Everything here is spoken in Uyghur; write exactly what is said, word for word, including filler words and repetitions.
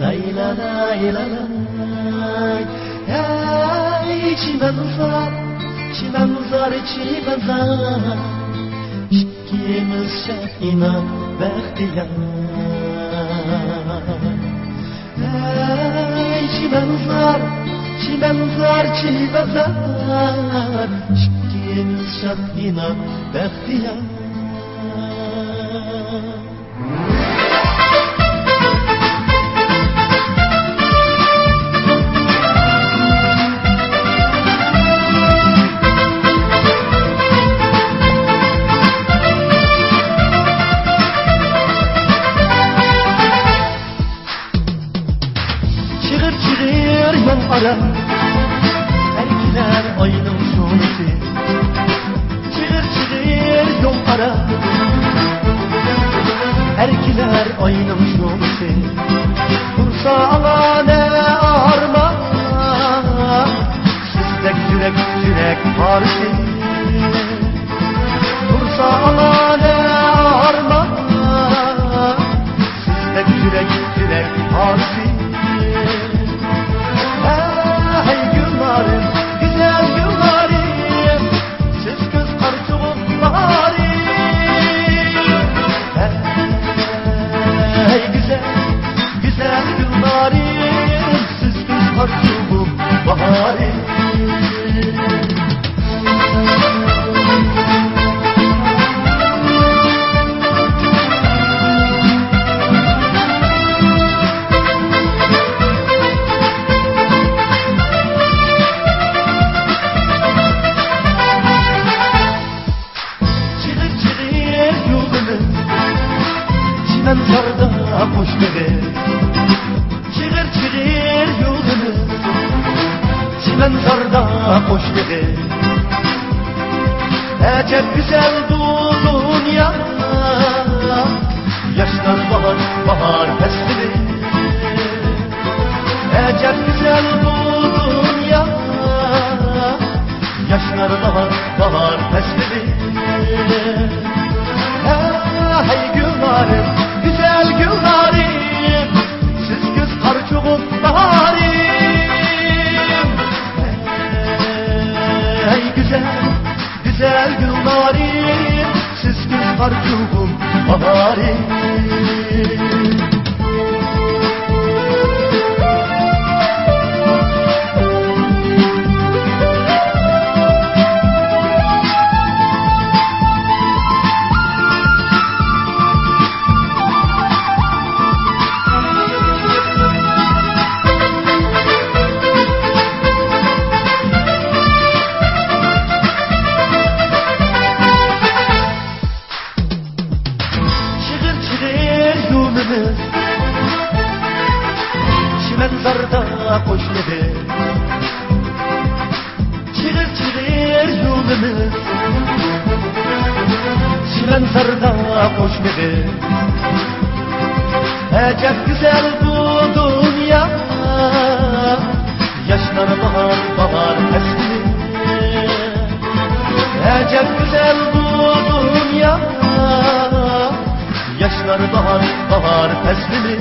لاي لاي لاي لاي لاي. ھەي، چىمەنزار، چىمەنزار، چىمەنزار. ئىككىمىز شاد ئىناق بەختىيار. ھەي، چىمەنزار، چىمەنزار، چىمەنزار. ئىككىمىز شاد ئىناق بەختىيار. چىغىر، چىغىر يول ئارا، ئەركىلەر ئاينىڭ شولىسى. چىغىر، چىغىر يول ئارا، ئەركىلەر ئاينىڭ شولىسى. تۇرسا ئاڭا نە ئارمان، سىزدەك يۈرەك، يۈرەك پارىسى. تۇرسا ئاڭا نە ئارمان، سىزدەك يۈرەك، يۈرەك پارىسى. ھەي گۈلنارىم، گۈزەل گۈلنارىم، سىز كۆز قارىچۇقۇم باھارىم. ھەي گۈزەل، گۈزەل گۈلنارىم، سىز كۆز قارىچۇقۇم باھارىم. چىغىر، چىغىر يولىمىز، چىمەنزاردا قوشنىغىز. چىغىر، چىغىر يولىمىز، چىمەنزاردا قوشنىغىز. ئەجەب گۈزەل بۇ دۇنيا، ياشلار باھار، باھار پەسلى. ئەجەب گۈزەل بۇ دۇنيا، ياشلار باھار، باھار پەسلى. ھەي گۈلنارىم، گۈزەل گۈلنارىم، سىز كۆز قارىچۇقۇم باھارىم. ھەي گۈزەل، گۈزەل گۈلنارىم، سىز كۆز قارىچۇقۇم باھارىم. چىغىر، چىغىر يولىمىز، چىمەنزاردا قوشنىغىز. چىغىر، چىغىر يولىمىز، چىمەنزاردا قوشنىغىز. ئەجەب گۈزەل بۇ دۇنيا، ياشلار باھار، باھار پەسلى. ئەجەب گۈزەل بۇ دۇنيا، ياشلار باھار، باھار پەسلى.